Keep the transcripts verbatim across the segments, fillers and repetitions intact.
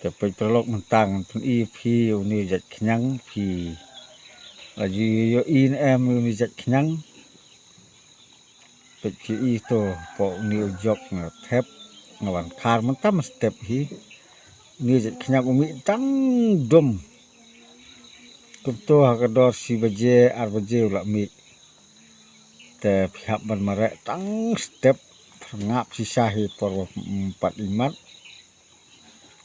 Te peit paralok, mynta ngan pyni phi uni u jait khñiang, phi la ju ïohi ne em uni u jait khñiang. Peit phi i to, pok uni u jok nga thep, nga wan khar mynta mynstep hi. Uni u jait khñiang u mih dang dum. Kumto ha ka dor shi baje, ar baje u la mih. Te phi hap ban mareh tang step, pyrngap shisha hi por ba, mm, pat imat.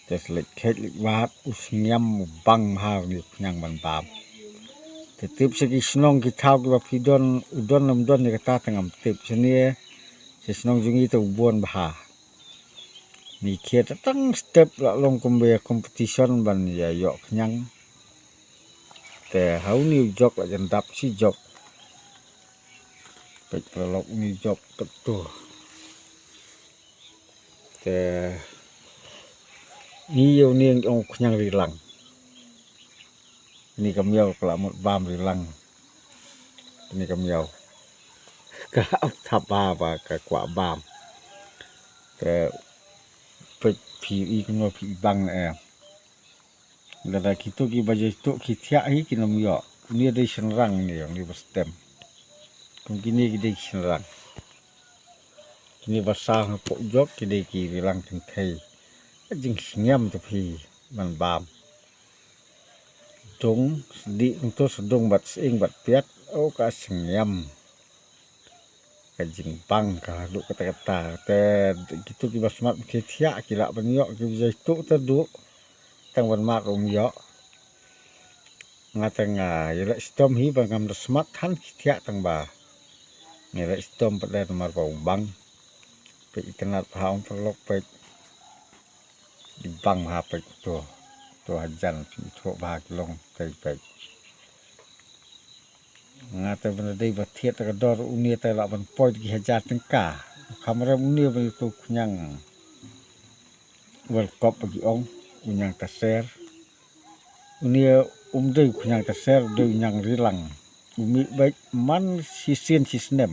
Te sa leit khet leit wad, u sngem u bang bha uni u khñiang ban bam. Te tip sha ki shnong ki thaw kiba phi don, u don ne ym don ïa kata te ngam tip. Shane, sha shnong jong ngi te u bun bha. Ngi khie tang step, la long kumba ïa competition ban ïa ïoh khñiang. Te ha uni u jok la jan dap shi jok. Peit paralok, uni u jok katto. Te ngi ïa uni ngi ong khñiang rilang. Uni ka miaw ka la mut bam rilang. Uni ka miaw ka ap thap bha ba ka kwah bam. Te peit phi i kumno phi i bang ne em. Lada kito kiba jaituh ki thiah hi kin ym ïoh. Uni dei shynrang, uni, uni ba stem. Kum kine ki dei ki shynrang. Kine ba saw hapoh jok ki dei ki rilang kynthei. Ka jingsngem to phi ban bam. Dung sdih kumto, sdung bad sying bad piat. O ka sngem. Ka jingbang ka haduh katta katta. Te kito kiba smat ki thiah ki lah ban ïoh, kiba jaituh te duh. Tang ban mad ruh ym ïoh. Nga te nga ïaleh shitom hi ba ngam da smat than ki thiah tang ba. Nga ïaleh shitom pat de namar ba u bang. Peit itynnad bha ong paralok peit. I bang bha peit to. To hajan peit, ithuh bha ki long tei peit. Nga te ban dei ba thied ta ka dor uni te lah ban poi ki hajar tyngka. Kham rem uni ba ïa u khñiang World Cup ba ki ong, u khñiang taser. Uni um dei u khñiang taser, u dei u khñiang rilang. U mih beit man shisien shisnem.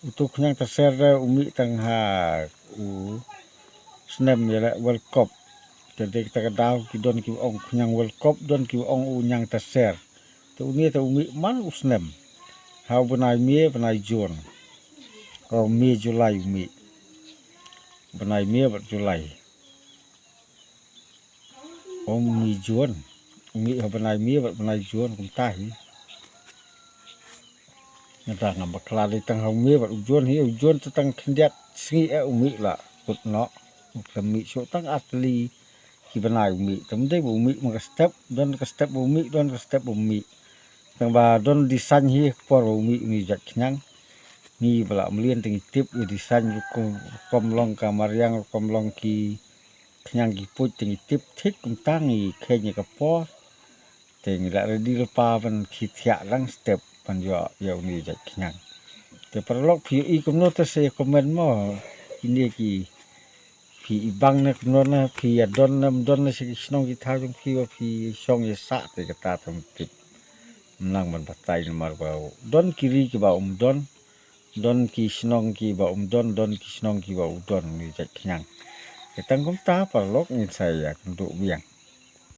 Uto u khñiang taser de u mih tang ha u snem ïaleh World Cup. Te dei kata ka daw ki don kiba ong u khñiang World Cup, don kiba ong u khñiang taser. Te uni te u mih man u snem. Ha u bnai May, bnai June. O May, July u mih. Bnai May bad July. O May, June. U mih ha bnai May bad bnai June kumta hi. Nga dang ngam bakla dei tang ha u May bad u June hi, u June te tang khyndiat sngi eh u mih la kut noh. U mih shuh tang ar tylli ki bnai u mih. Te ym dei ba u mih man ka step, don ka step ba u mih, don ka step ba u mih. Tang ba don design hi ka por ba u mih uni u jait khñiang. Ngi ba la mlien te ngi tip ïa design rukom, rukom long ka mariang, rukom long ki khñiang ki puit te ngi tip thik kumta, ngi kheiñ ïa ka por. Te ngi la ready lypa ban khie thiah dang step ban ïoh ïa uni u jait khñiang. Te paralok phi ïohi kumno te sa comment mo. Kine ki phi i bang ne kumno ne, phi ïa don ne ym don ne sha ki shnong ki thaw jong phi ba phi shong ïa sah te kata te ym tip. Ym nang ban batai namar ba don ki ri kiba um don. Don ki shnong kiba um don, don ki shnong kiba u don uni u jait khñiang. Te tang kumta paralok ngin sa ïakynduh biang.